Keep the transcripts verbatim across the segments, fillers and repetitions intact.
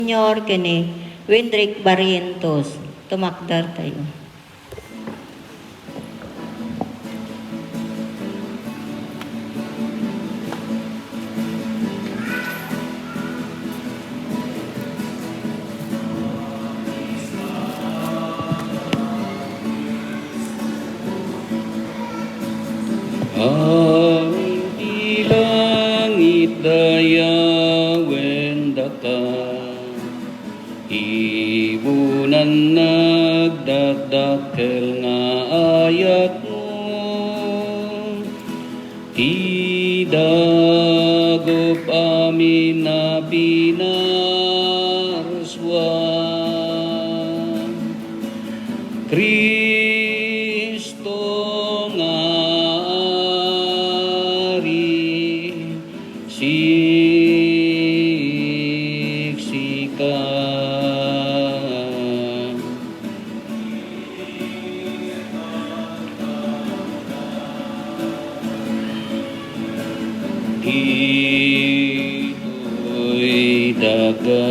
Senior ken ni Wendrick Barrientos. Tumakder tayo. Amin ti langit dayawen daka. Ibunan nagdakdakkel nga ayatmo, ti dagup amin a pinarsuan. Kristo nga Ari, siksika. Ditoy daga,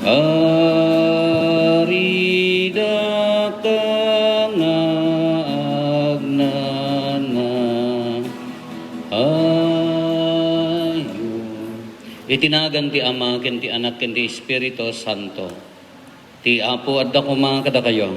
Ari daka nga agnana. Ayo. Iti nagan ti Ama, ken ti Anak, ken ti Espiritu Santo. Ti Apo adda koma kadakayo.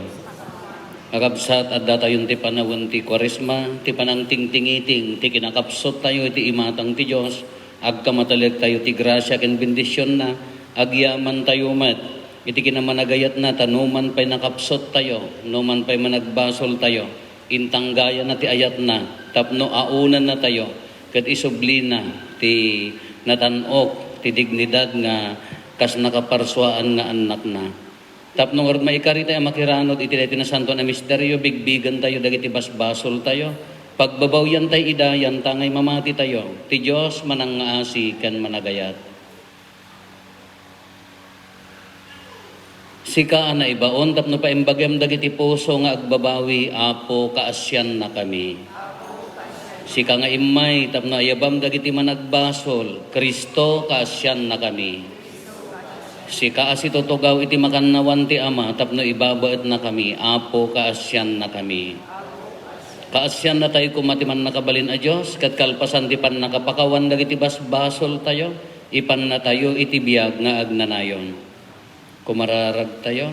Kakabsat, addatayon ti panawen ti Kuaresma, ti panangtingtingiting ti kinakapsuttayo iti imatang ti Dios. Agkamatalektayo ti grasia ken bendisionna, agyamantayo met iti kinamanagayatna, ta numan pay nakapsuttayo, numan pay managbasoltayo, intanggayana ti ayatna tapno aunannatayo ket isublina ti natan-ok ti dignidad nga kas nakaparsuaan nga annakna. Tapno ngarud maikaritay a makiranod iti daytoy nasantoan a misterio, bigbigantayo dagiti basbasoltayo, pagbabawiantay ida, yantangay mamatitayo. Ti Dios manangngaasi ken managayat. Sika a naibaon tapno paimbagem dagiti puso nga agbabawi, Apo, kaasiannakami. Sika nga immay tapno ayabam dagiti managbasol, Kristo, kaasiannakami. Sika a situtugaw iti makannawan ti Ama tapno ibabaetnakami, Apo, kaasiannakami. Kaasiannatayo koma ti Mannakabalin a Dios, ket kalpasan ti pannakapakawan dagiti basbasoltayo, ipannatayo iti biag nga agnanayon. Kumararagtayo.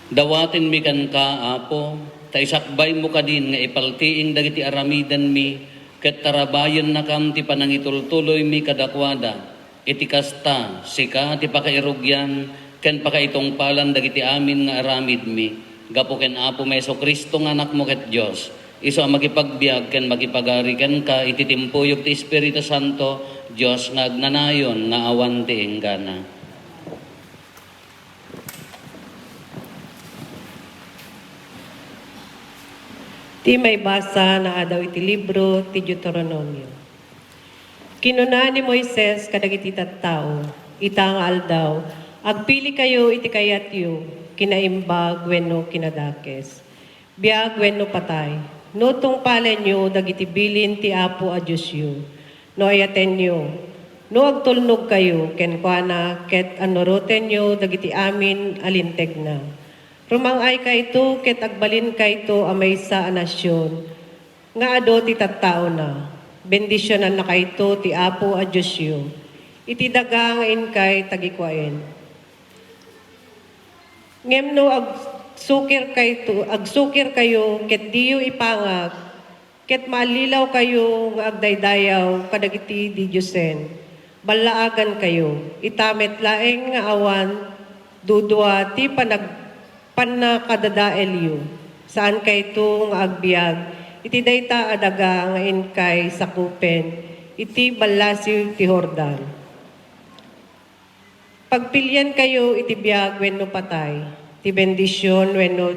Dawatenmi kenka, Apo, ta isakbaymo kadin nga ipaltiing dagiti aramidenmi, ket tarabayennakam ti panangitultuloymi kadakuada. Iti kasta, sika ti pakairugian ken pakaitungpalan dagiti amin nga aramidmi. Gapu ken Apomi Jesu-Cristo nga Anakmo ket Dios, isu a makipagbiag ken makipagari kenka iti timpuyog ti Espiritu Santo, Dios nga agnanayon nga awan ti inggana. Ti maibasa naadaw iti libro ti Deuteronomio. Kinuna ni Moises kadagiti tattao, ita nga aldaw, agpilikayo iti kayatyo, kinaimbag wenno kinadakes. Biag wenno patay, no tungpalenyo dagiti bilin ti Apo a Diosyo, no ayatenyo, no agtulnogkayo kenkuana ket annurotenyo dagiti amin a lintegna. Rumang-aykayto ket agbalinkayto a maysa a nasion nga adu ti tattaona. Bendisionannakayto ti Apo a Diosyo iti daga nga inkay tagikuaen. Ngem no agsukirkayto, agsukirkayo ket diyo ipangag, ket maallilawkayo nga agdaydayaw kadagiti didiosen, ballaagankayo. Ita met laeng nga awan dudua ti panag-, pannakadadaelyo. Saankayto nga agbiag iti dayta a daga nga inkay sakupen iti ballasiw ti Jordan. Pagpiliankayo iti biag wenno patay, ti bendision wenno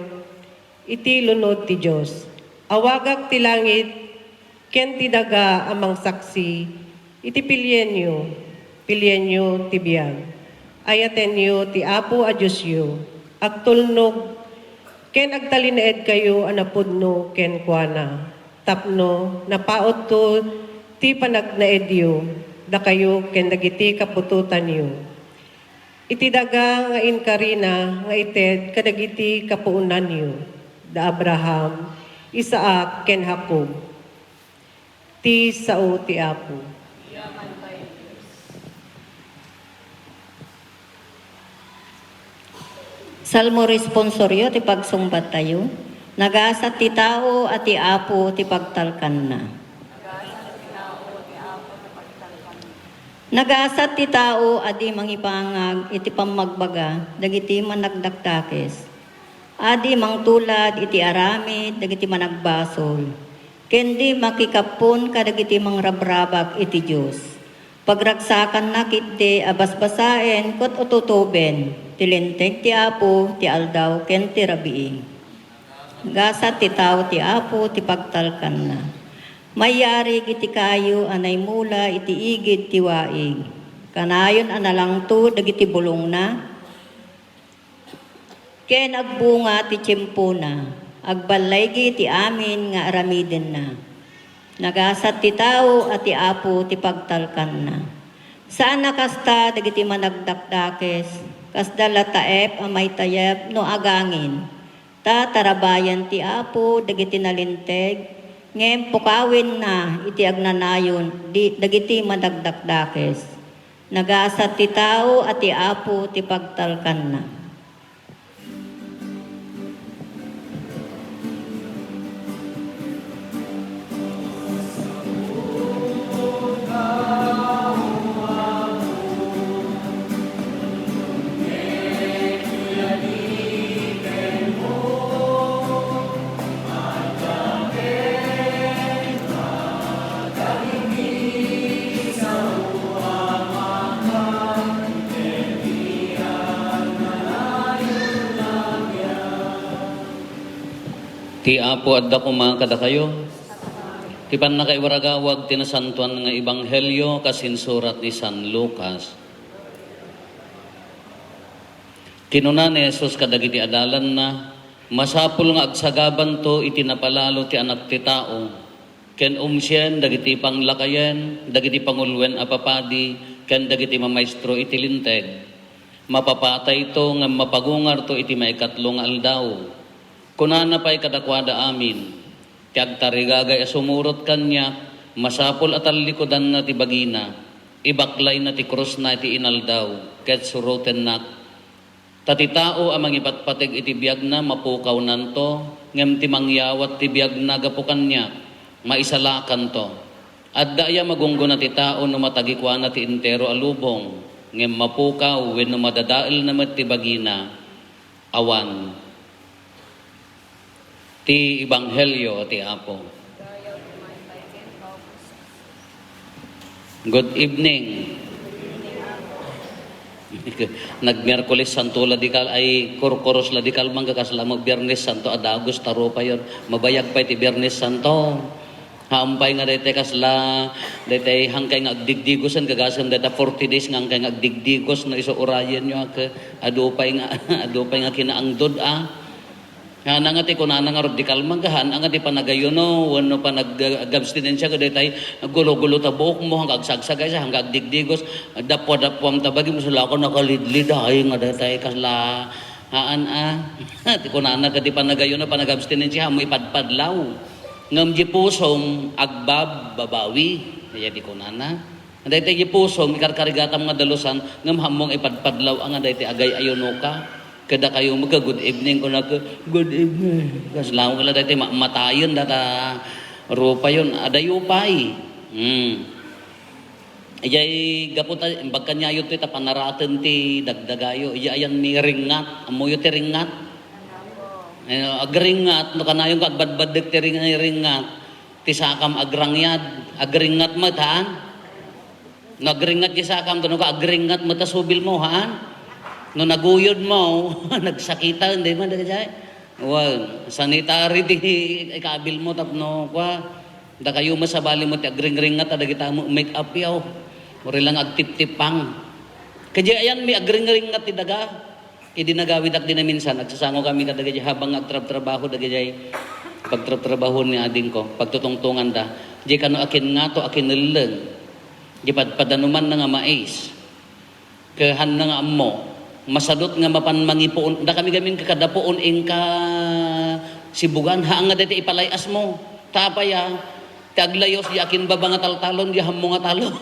iti lunod ti Dios. Awagak ti langit ken ti daga a mangsaksi iti pilienyo. Pilienyo ti biag. Ayatenyo ti Apo a Diosyo. Agtulnog ken agtalinaedkayo a napudno kenkuana, tapno napautto Ti panagnaedyo, dakayo ken dagiti kaputotanyo. Iti daga nga inkarina nga ited kadagiti kapuonanyo, da Abraham, Isaac, ken Jacob. Ti sao ti Apo. Salmo responsorio ti pagsungbattayo. Nagasat ti tao a ti Apo ti pagtalkanna. Nagasat ti tao a di mangipangag iti pammagbaga dagiti managdakdakes, a di mangtulad iti aramid dagiti managbasol, ken di makikappon kadagiti mangrabrabak iti Dios. Pagragsakanna ketdi a basbasaen ket ututuben ti linteg ti Apo ti aldaw ken ti rabii. Nagasat ti tao ti Apo ti pagtalkanna. Mayarig iti kayo a naimula iti igid ti waig. Kanayon a nalangto dagiti bulongna, ken agbunga ti tiempona, agballaygi ti amin nga aramidenna. Nagasat ti tao a ti Apo ti pagtalkanna. Saan a kasta dagiti managdakdakes, kasda la taep a maitayab no agangin. Ta tarabayan ti Apo dagiti nalinteg, ngem pukawenna iti agnanayon di, dagiti managdakdakes. Nagasat ti tao a ti Apo ti pagtalkanna. Ti Apo adda koma kadakayo. Ti pannakaiwaragawag ti nasantoan nga ebanghelio kas insurat ni San Lucas. Kinuna ni Jesus kadagiti adalanna, "Masapul nga agsagabanto iti napalalo ti Anak ti Tao, ken umsien dagiti panglakayen, dagiti panguloen a papadi, ken dagiti mamaestro iti Linteg. Mapapatayto ngem mapagungarto iti maikatlo nga aldaw." Kunana pay kadakuada amin, "Ti agtarigagay a sumurot kaniak, masapul a tallikudanna ti bagina, ibaklayna ti krusna iti inaldaw, ket surotennak. Ta ti tao a mangipatpateg iti biagna mapukawnanto, ngem ti mangyawat ti biagna gapu kaniak, maisalakanto. Adda aya magunggona ti tao no matagikuana ti entero a lubong, ngem mapukaw wenno madadaelna met ti bagina? Awan." Ti Ebanghelio ti Apo. Good evening. Nag-Miyerkules Santo la di kal-, ay, kurkuros la di kalman, kasla mo Biyernes Santo a dagus ta rupayon. Mabayag pay ti Biyernes Santo. Haan pay nga daytoy kasla, daytoy hankay nga agdigdigosen, gagasem dayta forty days nga hankay nga agdigdigos, no isu urayenyo, ak-, adu pay nga, adu pay nga kinaangdod, a. Haan nga ti kunana ngarud di kalman, haan nga ti panagayuno, wenno panag-, ag-abstinensia, kadaytay, gulo-gulo ta buokmo, hangga agsagsagaysa, hangga agdigdigos, dapwa-dapwam ta bagim, sulako nakalidlid, ay, nga daytay, kasla, haan, a. Ti kunana, kadi panagayuno, panag-abstinensia, mo ipadpadlaw. Ngem di pusom, agbab-, babawi. Kaya di kunana. Daytoy di pusom, ikarkarigatam nga dalusan, ngem hammong ipadpadlaw, nga daytoy agay-ayunoka. Kadakayo, magka, "Good evening," kunak, "Good evening." Kasla mo kala daytoy, ma-, matayen, data, rupayon, adayo pay. Hmm. Ijay gapu ta, imbag kaniayo toy ta panaraten ti dagdagayo. Ijay ayan mi ringngat. Ammoyo ti ringngat? Eh, agringngat, no kanayon ka agbadbaddek ti ring-, ringngat, ti sakam agrangyad, agringngat met, haan? No agringngat ti sakam, no ka agringngat met a subil mo, haan? No naguyod mo, nagsakita, hindi man, dagajay. Wen, sanitary ti ikabil mo tapno, kwa, dakayo masabali mo ti agringringngat, a dagita mo make up yaw. Uri lang agtiptipang. Kadi ayan mi agringringngat ti daga. Idi nagawidak di naminsan, agsasango kami kadagiti habang nga agtrabtrabaho dagiti Pagtrabtrabahon ni adingko, pagtutungtonganda. Di kano akin ngato, akin nelleng. Di padpadanuman na nga mais. Ket hanna nga ammo, masadut nga mapan mangipuon, dakami gamin kakadapuon inka sibugan, haan nga dayta ipalay-asmo. Ta apay a, ti aglayos, di akin baba nga taltalon, di hammo nga talon.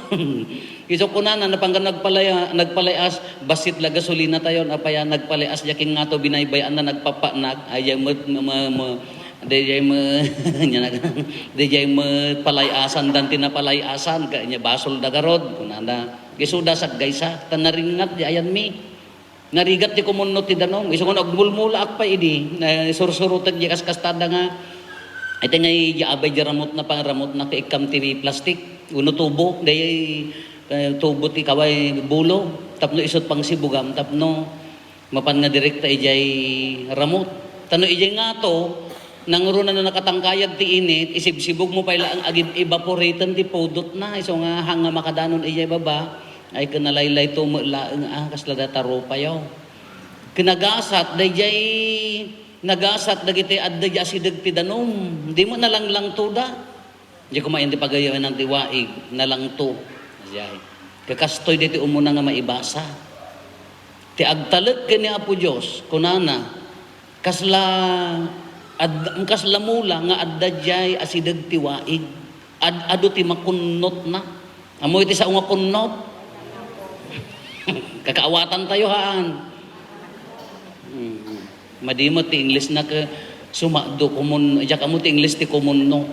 Isu kunana, napanggan nagpalaya-, nagpalay-as, bassit la gasolina tayon, apay a, nagpalay-as, di akin ngato binaybay-an na nagpapatnag, ay, met, ma-, ma-, ma-, Dayjay met, nya nag-, dayjay met palay-asan, dan ti napalay-asan, ka-, nya basol da garud, kunana. Isuda saggaysa, ta naringngat di ayanmi. Narigat ti kumunnot ti danum. Isu nga agmulmulaak pay idi, eh, sursurotek di kaskastada nga, iti nga di abay di ramutna, pang ramutna, kaikkam ti plastik, wenno tubo, dayjay, eh, tubo ti kaway bulo, tapno isut' pangsibugam, tapno mapan nga direkta idiay ramut. Ta no idiay ngato, nangruna no nakatangkayag ti init, isibsibugmo pay laeng agib-, evaporaten ti pudotna. Isu nga haan nga makadanon idiay baba, ay ket nalaylayto met laeng a, kasla dayta rupayo. Ket nagasat, daydiay nagasat dagiti adda idiay asideg ti danum. Di met nalanglangtoda. Diay koma iti pagayawinan ti waig, nalangto. Diay. Kakastoy daytoy umuna nga maibasa. Ti agtalek ken ni Apo Dios, kunana, kasla, ad-, kasla mula nga adda diay asideg ti waig. Ad-adu ti makunnotna. Ammo iti sao nga kunnot? Kakaawatan tayo, haan. Mm. Madi met ti English na ket sumakdo, kumun-, diak ammo ti English ti kumunno.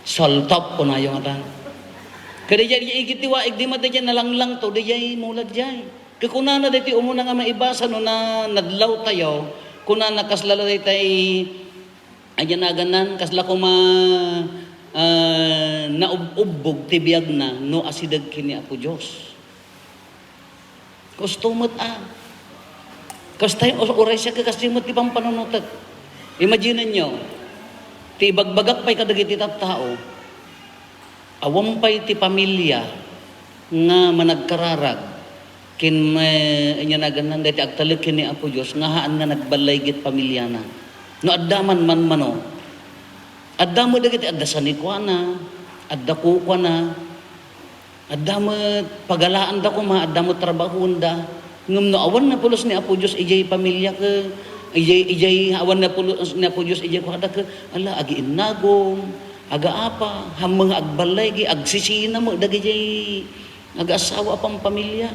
Saltap, kunayo ngatan. Kada diay, diay igid ti waig, di met diay nalanglangto, diay mulad diay. Ket kunana daytoy umuna nga maibasa no na, nadlaw tayo, kunana kasla daytay, ania naganan, kasla koma, ah, naub-ubbog ti biagna no asideg ken ni Apo Dios. Kastoy met a. Kastay, o-, uray siak, kastoy met ti pampanunotek. Imaginenyo, ti ibagbagak pay kadagiti tattao, awan pay ti pamilia nga managkararag ken ma-, ania naganan, dayta agtalek ken ni Apo Dios nga haan nga nagballay iti pamiliana. No adda man manmano, adda met dagiti adda sanikuana, adda kukuana, Adda met pagalaanda koma, adda met trabahoenda. Ngem no awan nga pulos ni Apo Dios idiay pamiliak, idiay, idiay awan nga pulos ni Apo Dios idiay kuadak, ala, agiinnagom, agaapa, hammeng nga agballaygi, agsisina met dagidiay agaasawa a pampamilia.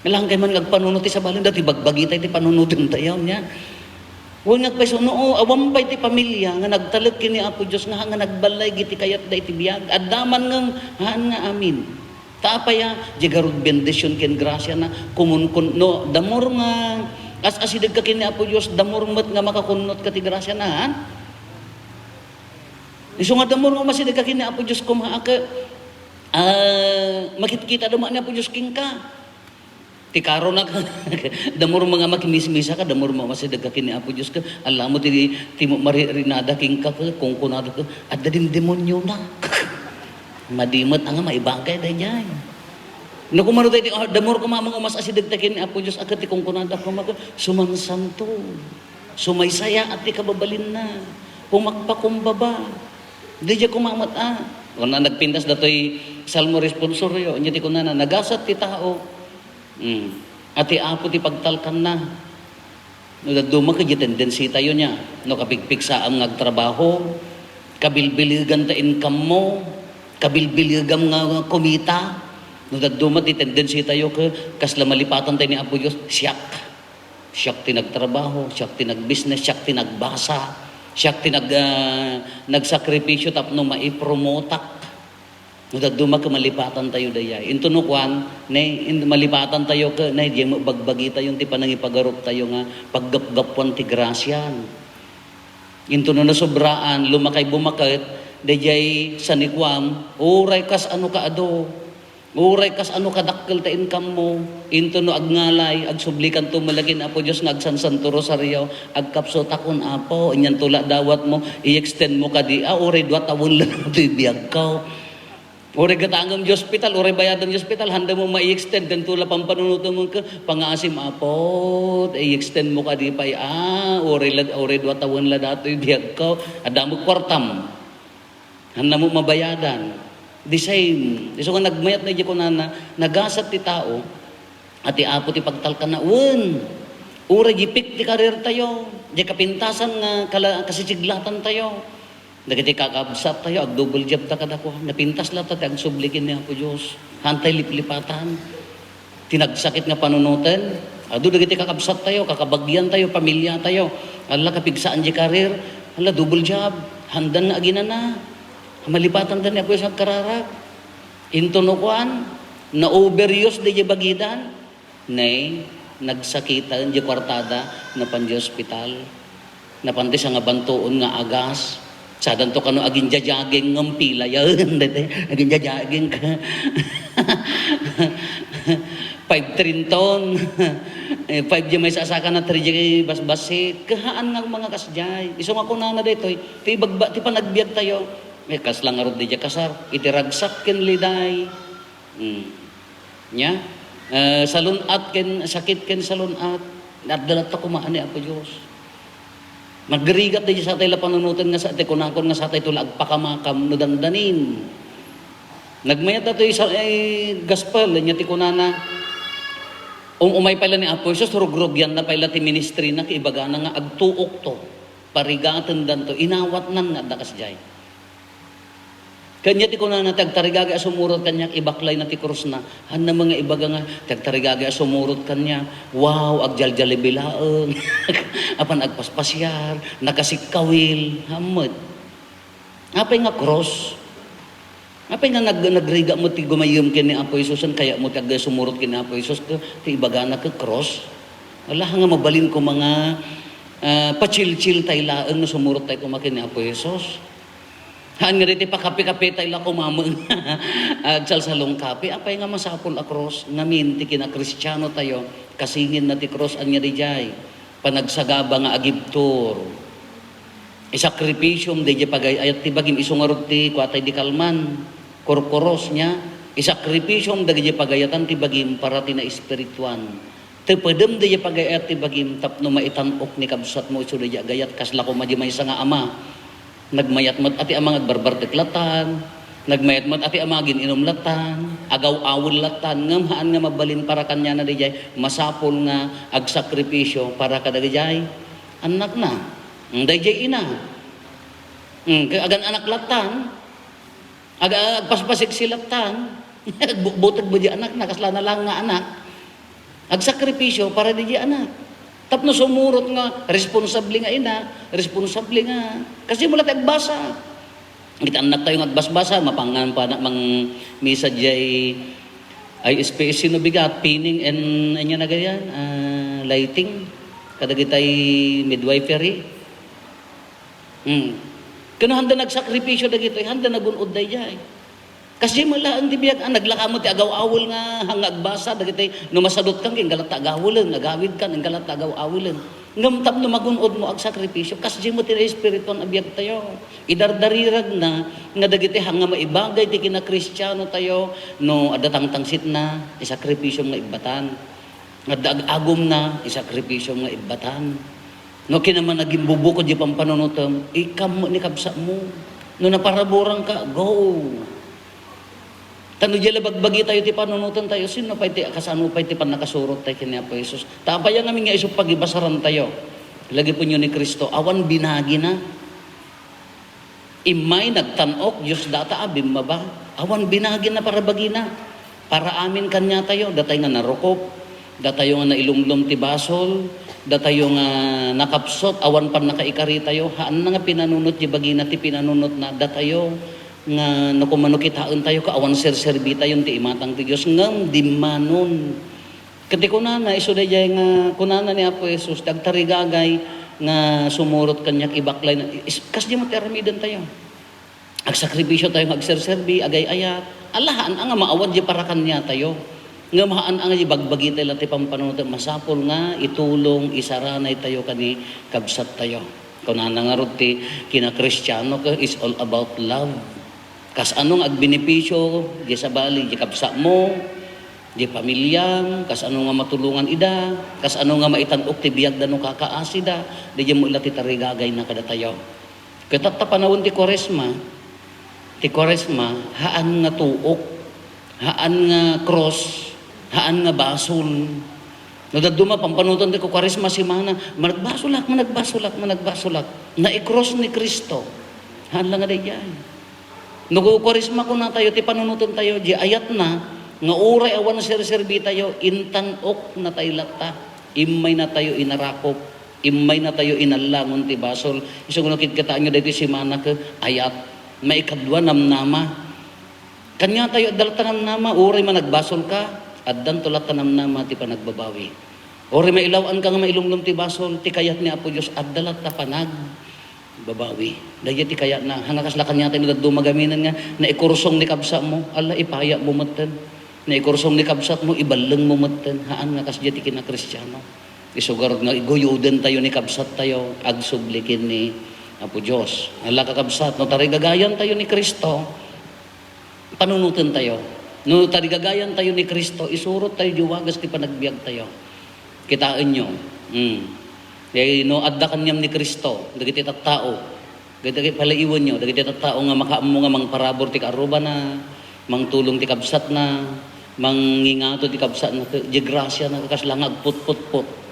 Alaen kay man nga agpanunot ti sabali, dati bagbagita iti panunotentayo, nia. Wen nga agpayso, no, awan pay ti pamilia nga nagtalek ken ni Apo Dios nga, nga nagballaygi ti kayatda iti biag. Adda man ngem, haan nga amin. Ta apay a, di garud bendision ken grasiana, kumunkun-, no, the more nga as-asidegka ken ni Apo Dios, the more met nga makakunnotka ti grasiana, haan? Isu nga the more nga umasidegka ken ni Apo Dios, koma a, ah, makitkitada met ni Apo Dios kenka. Ti karonak, the more nga makimismisaka, the more nga umasidegka ken ni Apo Dios ka, ala mo ti, ti mo maririnada kenka, ka, kunkunada ka, adda din demonyona. Madi met a nga maibagay daydiay. No, kumaro tayo, ti, ah, the more koma nga umas-asidegta ken ni Apo Dios, a ket ti kunkunada koma ka, sumansanto. Sumaysayaat ti kababalinna. Pumakpakumbaba. Daydiay koma met a. Kuna nagpintas datoy Salmo responsoryo, ania ti kunana, nagasat ti tao. Mm. A ti Apo ti pagtalkanna. No dadduma, ket diay tendency tayo nia. No kapigpigsaam nga agtrabaho, kabilbilegan ta income mo, kabilbilegam nga kumita. No dadduma ti tendency tayo ket kasla malipatan tayo ni Apo Dios, siak. Siak ti nagtrabaho, siak ti nagbusiness, siak ti nagbasa, siak ti nag-, ah, nagsakripisyo tapno maipromotak. No dadduma ket malipatan tayo dayay. Into no kuan, ne, in-, malipatan tayo ket, ne, diay met bagbagi tayo ti panangipagarup tayo nga paggapgapuan ti grasian. Into no nasobraan, lumakay bumaket, daydiay sanikuam, uray kas ano kaado, uray kas ano kadakkel ta income mo, into no agngalay, agsubli kanto met la ken Apo Dios nga agsansanto rosario, agkapsutakon, Apo, anian to la dawat mo, i-extend mo kadi, a, uray dua tawen lang ti biagko. Uray gatangem di ospital, uray bayadan di ospital, handa mo ma-extend, kanto la pampanunotem ken pangaasim, Apo, i-extend mo kadi pay, ah, uray la, uray dua tawen la datoy biagko, adda mo kuartam. Handa mo mabayadan. The same. Isu nga nagmayat na di kunana, nagasat ti tao, a ti Apo ti pagtalkanna. Wen, uray di pik ti karir tayo, di kapintasan nga kala-, kasisiglatantayo. Dagiti kakabsat tayo, ag-double job ta kadakuada. Napintas latta ti agsubli ken ni Apo Dios. Hantay liplipatan. Ti nagsakit nga panunoten, adu dagiti kakabsat tayo, kakabagian tayo, pamilya tayo. Alla, kapigsaan di karir, alla, double job. Handan nga aginana. Malipatan da ni Apo Dios agkararag. Into no kuan, na-overuse da di bagidan. Nay, nagsakiten di kuartada, napan di ospital. Napan ti sangabantuon nga agas. Sadanto kano agin-jajaging ngem pilayen, dete, agin-jajaging ka. Five trinton. Eh, five di may sasakana, three di basbasi. Kahaan nga mga kasdiay. Isu nga kunana daytoy, ti ibagba, ti panagbiag tayo. Eh, kasla ngarud di kasar. Iti ragsak ken liday. Hmm. Nya? Eh, salun-at ken sakit ken salun-at. Adda latta kumaan ni Apo Dios. Nagrigat daydi satay la panunoten nga sa-, ti kunakon nga satay to la agpakamakam no dandanin. Nagmayat datoy sa, eh, gospel, nya ti kunana, um-, umay pay la ni Apo Jesus, rugrugianna pay la ti ministry na, kaibagana nga agtuokto, parigatendanto, inawatnan nga adda kasdiay. Kanya ti kunana, ti agtarigagay a sumurot kaniak, ibaklayna ti krusna. Hanna nga ibaga nga, ti agtarigagay a sumurot kaniak, wow, agjaljalibi laeng. Apan agpaspasiar, nakasikkawil, hammet. Apay nga krus? Apay nga nag-, nagriga mo ti gumayyem ken ni Apo Jesus, kaya mo ti ag-, sumurot ken ni Apo Jesus, ti ibagana ket krus? Wala nga mabalin ko mga, ah, pachilchil tay laeng no sumurot tay koma ken ni Apo Jesus. Haan nga daytoy pakape-kape tayo la kumameng. Agsalsalungkape. Apay nga masapul a krus? Ngamin ti kinakristiano tayo, kasingin na ti krus, anya didiay? Panagsagaba nga agibtur. Isakripisiom daydiay pagay-ayat ti bagim, isu ngarud ti kuatay di kalman. Kurkuros niya. Isakripisiom dagiti pagayatan ti bagim para ti naespirituan. Tepedem daydiay pagayat ti bagim tapno maitan-ok ni kabsatmo isu daydiay agayat, kasla koma di maysa nga ama. Nagmayat met a ti ama nga agbarbartek lattan, nagmayat met a ti ama nga agin-inum lattan, agaw-awel lattan, ngem haan nga mabalin para kaniana daydiay, masapul nga agsakripisio para kadagijay annakna. Mm, daydiay ina. Mm, ka-, agan-anak lattan. Aga-, agpaspasiksi lattan. Agbutbuteg met di anakna, kasla na lang nga anak. Agsakripisio para di di anak. Tapno sumurot nga responsable nga ina, responsable nga, kasi mula ti agbasa. Iti annak tayo nga agbasbasa, mapangan pa na mang misa jay I S P S C no bigat, pinning and, anya na gayan, ah, lighting. Kadagitay midwifery. Hmm. Kano handa nagsakripisyo dagitoy, handa nagun-od daydiay. Kasdiay met laeng ti biag, ah, naglaka met ti agaw-awel nga, nga agbasa dagitoy, no masadutkan, inggalat ta agawelen, agawidkan, inggalat ta agaw-awelen. Ngem tapno magun-od mo agsakripisyo, kasdiay met ti naespirituan a biag tayo. Idardariragna nga dagitoy haan nga maibagay ti kinakristiano tayo, no adda tangtangsitna, isakripisyo nga ibbatan. Nga adda ag-agumna, isakripisyo nga ibbatan. No kinaman agimbubukod di pampanunotem, ikam ni kabsatmo. No naparaburanka, go. Ta no diay la bagbagi tayo ti panunoten tayo, sino pay ti, kasano pay ti pannakasurot tayo ken ni Apo Jesus? Ta apay ngamin nga isu pagibasaran tayo? Lagipnyo ni Cristo, awan binagina. Immay nagtan-ok, Dios data a bimmaba. Awan binagina para bagina. Para amin kaniatayo, datay nga narukop, datayo nga nailumlom ti basol, datayo nga nakapsut, awan pannakaikaritayo, haanna nga pinanunot ti bagina ti pinanunotna, datayo nga no kumano kitaentayo, ket awan serserbitayon ti imatang ti Dios, ngem dimmanon. Ket ti kunana, isu daydiay nga kunana ni Apo Jesus, ti agtarigagay nga sumurot kaniak, ibaklay na, is-, kasdiay met ti aramidentayo. Agsakripisyo tayo nga agserserbi, agay-ayat. Ala, haan nga maawat di para kaniatayo. Ngem haan nga di bagbagi tayo la ti pampanunoten, masapul nga itulong, isaranay tayo kani kabsat tayo. Kunana ngarud ti kinakristiano, is all about love. Kasano nga agbenepisio diay sabali, diay kabsatmo, diay pamiliam, kasano nga matulongan ida, kasano nga maitan-ok ti biagda no kakaasida, daydiay met la ti tarigagayna kadatayo. Ket tatta panawen ti Kuaresma, ti Kuaresma, haan nga tuok, haan nga krus, haan nga basol. No dadduma, pampanoten ti Kuaresma, semana, managbasolak, managbasolak, managbasolak. Naikrus ni Cristo. Haan la nga daydiay. No Kuaresma, kunatayo, ti panunotentayo, diay ayatna, nga uray awan serserbitayo, intan-oknatayo latta. Immaynatayo inarakop. Immaynatayo inallangon ti basol. Isu no kitkitaenyo daytoy semana ket ayat. Maikadua, namnama. Kaniatayo adda latta namnama, uray managbasolka, addanto latta namnama ti panagbabawi. Uray mailaw-anka nga mailumlom ti basol, ti kayat ni Apo Dios, adda latta panagbabawi. Daydiay ti kayatna. Haan nga kasla kaniatayo no dadduma gamin nga naikursong ni kabsatmo, ala, ipayatmo metten. Naikursong ni kabsatmo, iballengmo metten. Haan nga kasdiay ti kinakristiano. Isu garud nga iguyodentayo ni kabsattayo, agsubli ken ni Apo Dios. Ala, kakabsat, no tarigagayantayo ni Cristo, panunotentayo. No tarigagayantayo ni Cristo, isurottayo diay wagas ti panagbiagtayo. Kitaenyo. Mm. Kay no adda kaniam ni Cristo, dagiti tattao, dagiti palaewenyo, dagiti tattao nga makaammo nga mangparabur ti kaarrubana, mangtulong ti kabsatna, mangingato ti kabsatna, diay grasiana, kasla nga agputputpot.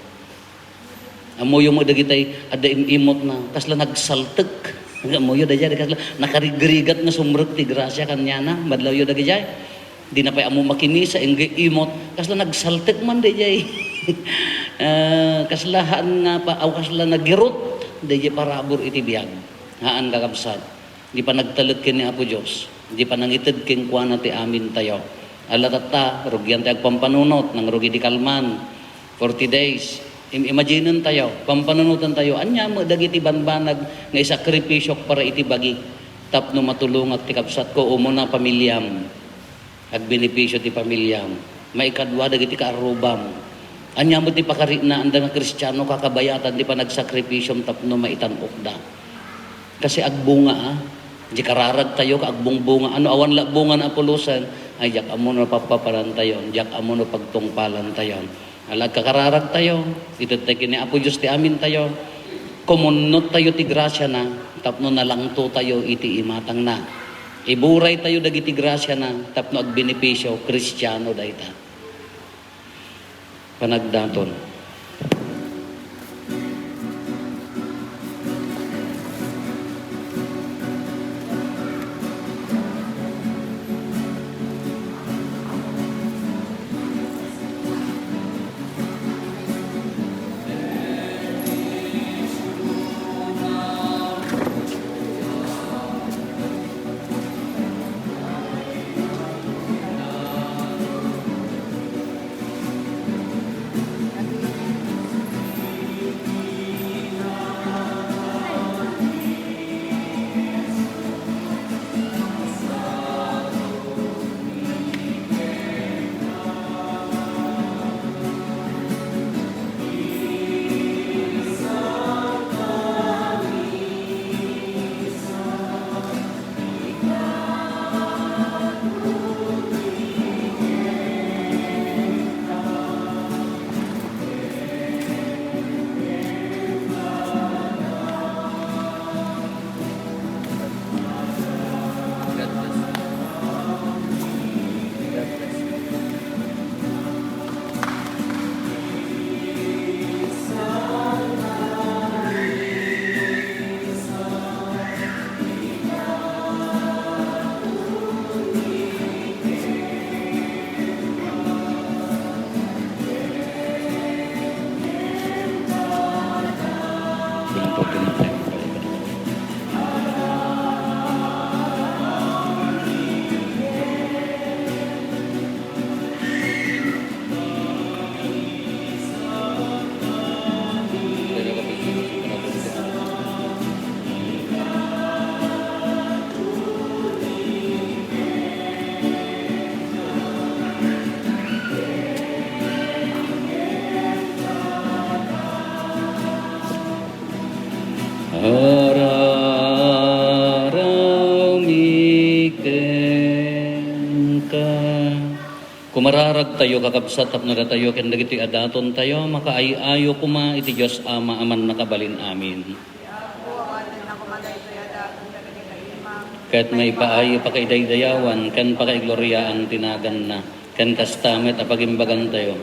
Ammoyo met dagitay adda im-imotna, kasla nagsaltek. Ammoyo daydiay, kasla nakarigrigat nga sumrek ti grasia kaniana, madlawyo dagijay. Dina pay ammo makimisa, inggay imot, kasla nagsaltek man daydiay. Ah, kasla haan nga pa, aw kasla nagirut, daydiay parabur iti biag. Haan, kakabsat. Di panagtalek ken ni Apo Dios, di panangited kenkuana ti amintayo. Ala tatta, rugian ti agpampanunot, nangrugi di kalman. Forty days. Im-, imagine-entayo, pampanunotentayo, ania met dagiti banbanag nga isakripisio para iti bagi tapno matulongak ti kabsatko, umuna, pamiliam. Agbenepisio ti pamiliam. Maikadua, dagiti kaarrubam. Ania met ti pakaritnaanda nga Kristiano, kakabayatan ti panagsakripisom tapno maitan-okda. Kasi agbunga, a. Di kararagtayo, ka agbungbunga. Ano, awan la bunga na apulusan, ay, diak ammo no pappaparantayon, diak ammo no pagtungpalantayon. Ala, agkakararagtayo, itettay ken ni Apo Dios ti amintayo. Kumunnottayo ti grasiana tapno nalangtotayo iti imatangna. Iburaytayo dagiti grasiana tapno agbenepisio, Kristiano dayta. Panagdaton. Kumararagtayo, kakabsat, tapno datayo ken dagitoy a datontayo makaay-ayo koma iti Dios Ama a Mannakabalin-amin. Ket maipaay a pakaidaydayawan ken pakaigloriaan ti naganna, ken kasta met a pagimbagantayo.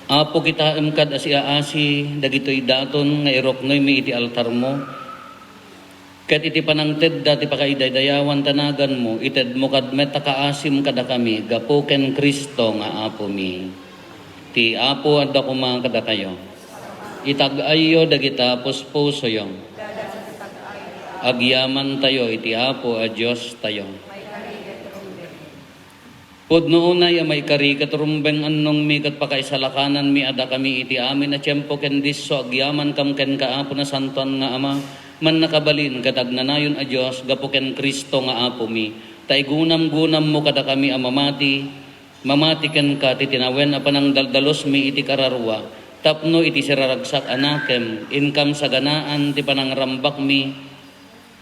Apo, kitaem kad a siaasi dagitoy daton nga iruknoymi iti altarmo, ket iti panangtedda ti pakaidaydayawan ta naganmo, itedmo kad met a kaasim kadakami gapu ken Cristo nga Apomi. Ti Apo adda koma kadakayo. Itag-ayyo dagita puspusoyo. Agyamantayo iti Apo a Diostayo. Pudno unay a maikari ket rumbeng annongmi ket pakaisalakananmi a dakami iti amin a tiempo ken disso agyamankam kenka, Apo Nasantoan nga Ama, Mannakabalin ket Agnanayon a Dios, gapu ken Cristo nga Apomi, ta igunamgunammo kadakami a mamati, mamati kenka ti tinawen a panangdaldalusmi iti kararua, tapno iti siraragsak a nakem, inkam saganaan ti panangrambakmi,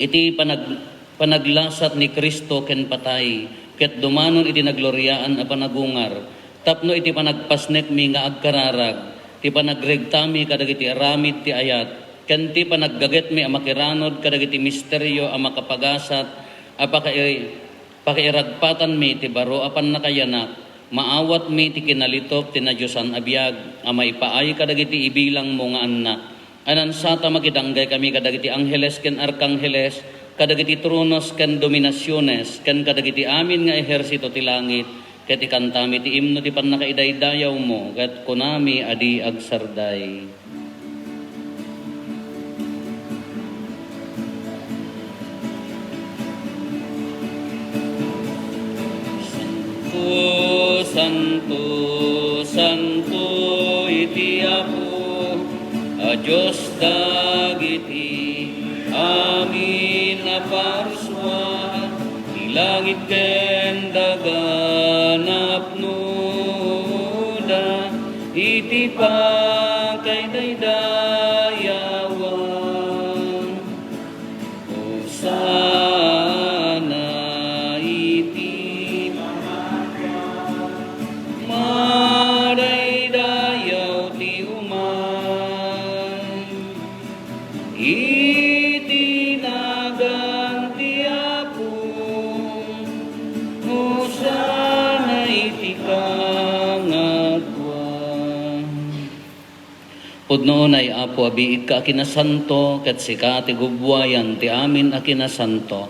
iti panag-, panaglasat ni Cristo ken patay, ket dumanon iti nagloriaan a panagungar, tapno iti panagpasnekmi nga agkararag, ti panagregtami kadagiti aramid ti ayat, ken ti panaggagetmi a makiranod kadagiti misterio a makapagasat a pakai-, pakairagpatanmi ti baro a pannakayanak, maawatmi ti kinalitup ti nadiosan a biag a maipaay kadagiti ibilangmo nga annak. Anansata makidanggay kami kadagiti angheles ken arkangheles, kadagiti tronos ken dominasiones, ken kadagiti amin nga ehersito ti langit, ket ikantami ti imno ti pannakaidaydayawmo, ket kunami a di agsarday. Santo, santo, santo iti Apo a Dios dagiti amin a parsua, ti langit ken daga napnoda iti pakaidaydayawan. Hosanna iti madaydayaw ti umay iti nagan ti Apo. Hosanna iti kangatoan. Pudno unay, Apo, a biigka a kinasanto, ket sika ti gubbuayan ti amin a kinasanto.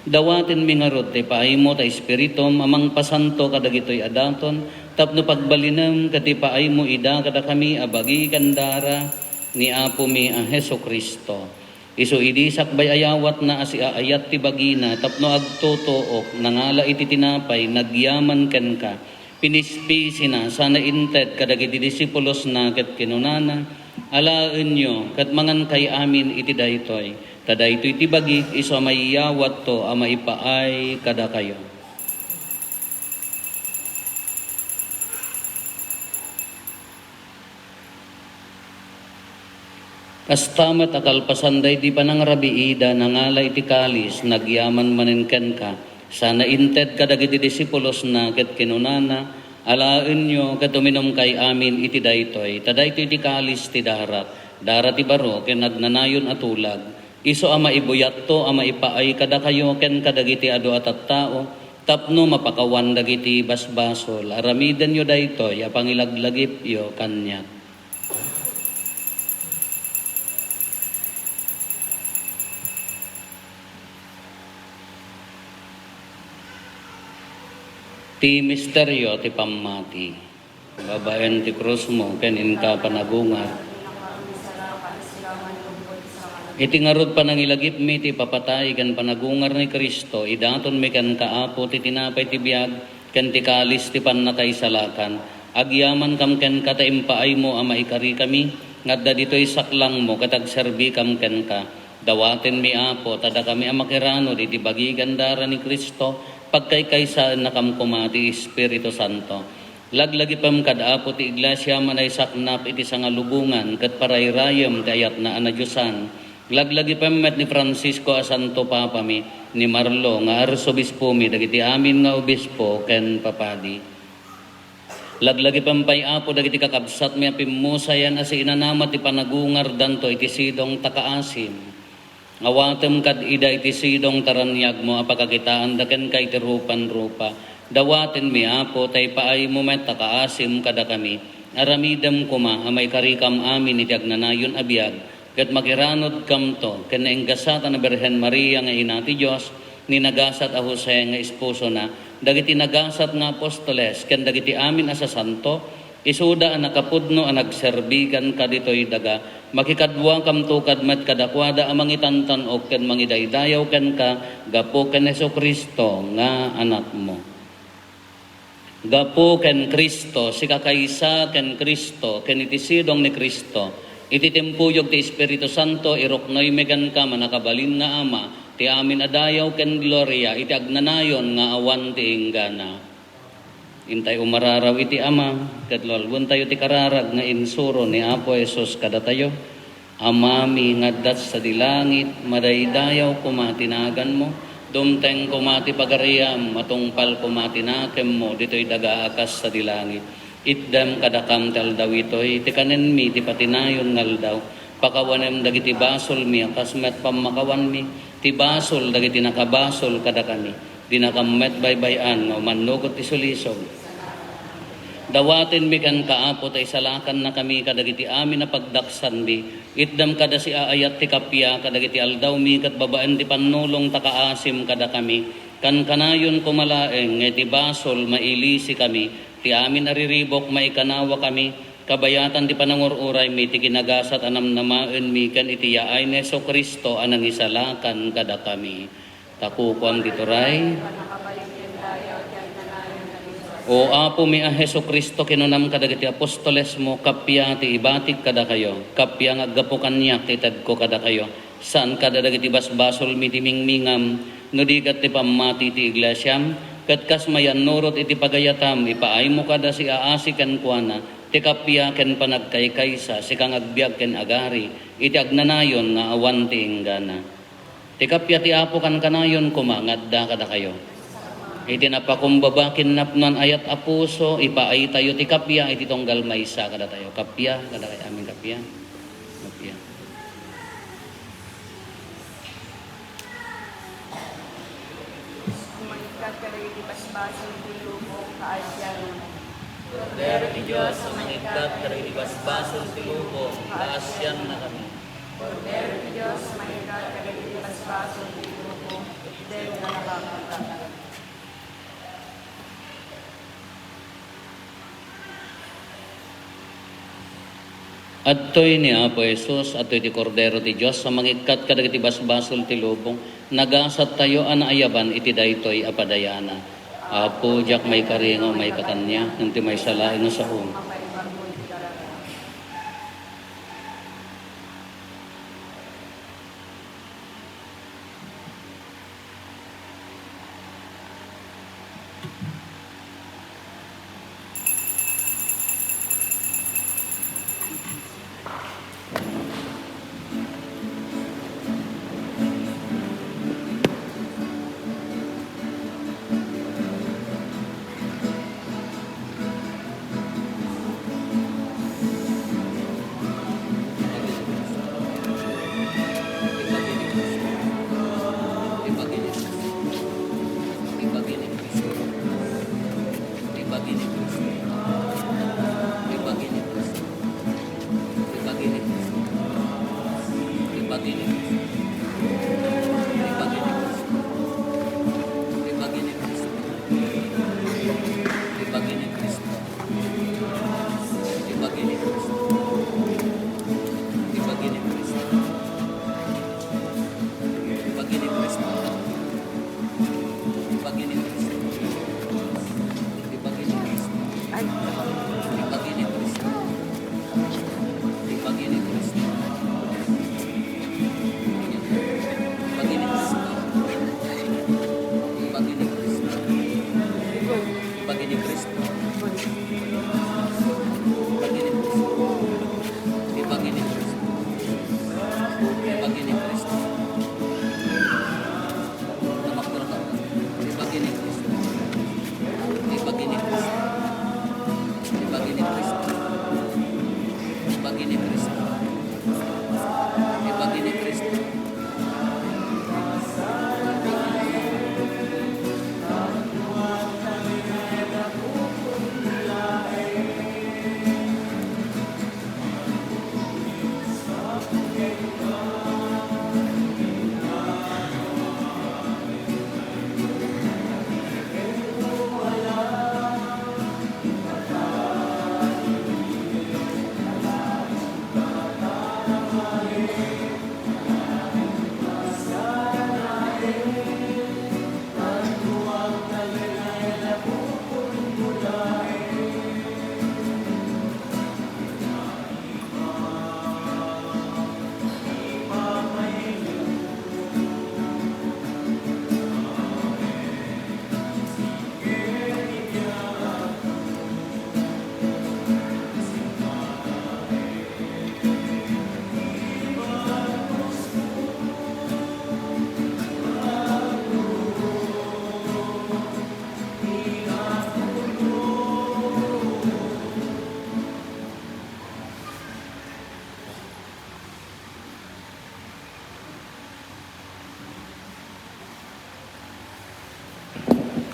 Dawatenmi ngarud ti paaymo ta Espiritum a mangpasanto kadagitoy a daton, tapno pagbalinem ket ipaaymo ida kadakami a bagi ken dara ni Apomi a Jesu-Cristo. Isu idi sakbay a yawatna a siaayat ti bagina tapno agtutuok, nangala iti tinapay, nagyaman kenka, pinispisina, sana inted kadagiti disipulosna ket kinunana, "Alaenyo ket mangankay amin iti daytoy, ta daytoy ti bagik isu a maiyawatto a maipaay kadakayo." Kasta met a kalpasan daydi panangrabiida, nangala iti kalis, nagyaman manen kenka, sana inted kadagiti disipulosna ket kinunana, "Alaenyo ket uminumkay amin iti daytoy, ta daytoy ti kalis ti darak, dara ti baro ken agnanayon a tulag, isu a maibuyatto a maipaay kadakayo ken kadagiti adu a tattao, tapno mapakawan dagiti basbasol. Aramidenyo daytoy a pangilaglagipyo kaniak." Ti misterio ti pammati. Babaen ti krusmo ken inka panagungar. Iti ngarud panangilagipmi ti ipapatay ken panagungar ni Cristo, idatonmi kenka, Apo, ti tinapay ti biag ken ti kalis ti pannakaisalakan. Agyamankam kenka ta impaaymo a maikarikami nga adda ditoy saklangmo ket agserbikam kenka. Dawatenmi, Apo, ta dakami a makiranod iti bagi ken dara ni Cristo, pagkaykaysaennakam koma ti Espiritu Santo. Laglagipem kad, Apo, ti Iglesia a manaysaknap iti sangalubongan ket parayrayem ti ayatna a nadiosan. Laglagipem met ni Francisco a Santo Papami, ni Marlo nga arsobispomi, dagiti amin nga obispo ken papadi. Laglagipem pay, Apo, dagiti kakabsatmi a pimmusayan a siinanama ti panagungardanto iti sidong ta kaasim. Awatem kad ida iti sidong ta raniagmo a pakakitaanda kenka iti rupan-rupa. Dawatenmi, Apo, ta ipaaymo met ta kaasim kadakami. Aramidem koma a maikarikam amin iti agnanayon a biag, ket makiranudkamto ken nainggasat a Birhen Maria nga Ina ti Dios, ni nagasat a Jose nga esposona, dagiti nagasat nga apostoles, ken dagiti amin a sasanto, isuda a nakapudno a nagserbi kenka ditoy daga, makikaduakamto kad met kadakuada a mangitantan-ok ken mangidaydayaw kenka gapu ken Jesu-Cristo nga Anakmo. Gapu ken Cristo, sikakaysa ken Cristo, ken iti sidong ni Cristo, iti timpuyog ti Espiritu Santo, iruknoymi kenka, mannakabalin nga Ama, ti amin a dayaw ken gloria iti agnanayon nga awan ti inggana. Intay umararaw iti Ama, ket lualbentayo ti kararag nga insuro ni Apo Jesus kadatayo. Amami nga adda sadi langit, madaydayaw koma ti naganmo, dumteng koma ti pagariam, matungpal koma ti nakemmo ditoy daga a kas sadi langit. Itdem kadakam ti aldaw itoy ti kanenmi ti patinayon nga aldaw. Pakawanem dagiti basolmi a kas met pammakawanmi ti basol dagiti nakabasol kadakami. Dinakam met baybay-an nga umannugot ti sulisog. Dawatenmi kenka, Apo, ta isalakannakami kadagiti amin a pagdaksanmi. Itdem kada siaayat ti kappia kadagiti aldawmi ket babaen ti pannulong ta kaasim kadakami. Kankanayon koma laeng nga iti basol mailisikami, ti amin a riribuk maikanawakami, kabayatan ti panangur-uraymi ti kinagasat a namnamaenmi ken iti yaay ni Jesu-Cristo a nangisalakan kadakami. Ta kukuam ti turay. O Apomi a Jesu-Cristo, kinunam kadagiti apostolesmo, kappia ti ibatik kadakayo, kappia nga aggapu kaniak ti itedko kadakayo. Saan kada dagiti basbasolmi ti mingmingam, no di ket ti pammati ti iglesiam, ket kas mayannurot iti pagayatam, ipaaymo kada siaasi kenkuana ti kappia ken panagkaykaysa, sika nga agbiag ken agari iti agnanayon nga awan ti inggana. Ti kappia ti Apo kankanayon koma nga adda kadakayo. Iti napakumbaba ken napnoan ayat a puso, ipaaytayo ti kappia iti tunggal maysa kadatayo. Kappia, kadakayo amin kappia. Kappia. Mangikkat kadagiti basbasol ti lubong, kaasiannakami. Kordero ti Dios a mangikkat kadagiti basbasol ti lubong, kaasiannakami. Kordero ti Dios a mangikkat kadagiti basbasol ti lubong, itdem nga nakakantak. Adtoy ni Apo Jesus, adtoy ti Kordero ti Dios a mangikkat kadagiti basbasol ti lubong. Nagasattayo a naayaban iti daytoy a padayanan. Apo, diak maikari nga umayka kaniak, ngem ti maysa laeng nga saom.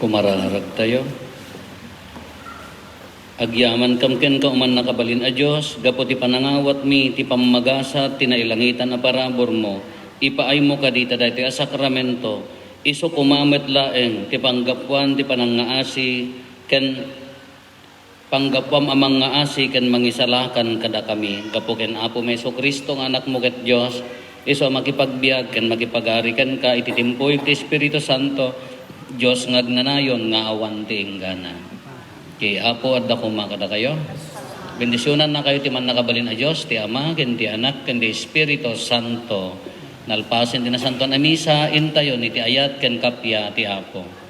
Umararagtayo. Agyamankam kenka, O Mannakabalin a Dios, gapu ti panangawatmi ti pammagasat ti nailangitan a paraburmo. Ipaaymo kadi ta daytoy a sakramento, isu koma met laeng ti panggapuan ti panangngaasi ken panggapuam a manngaasi ken mangisalakan kadakami. Gapu ken Apomi Jesu-Cristo nga Anakmo ket Dios, isu a makipagbiag ken makipagari kenka iti timpuyog ti Espiritu Santo, Dios nga agnanayon nga awan ti inggana. Ti Apo adda koma kadakayo. Bendisionannakayo ti Mannakabalin a Dios, ti Ama, ken ti Anak, ken ti Espiritu Santo. Nalpasen ti Nasantoan a Misa, intayon iti ayat ken kappia ti Apo.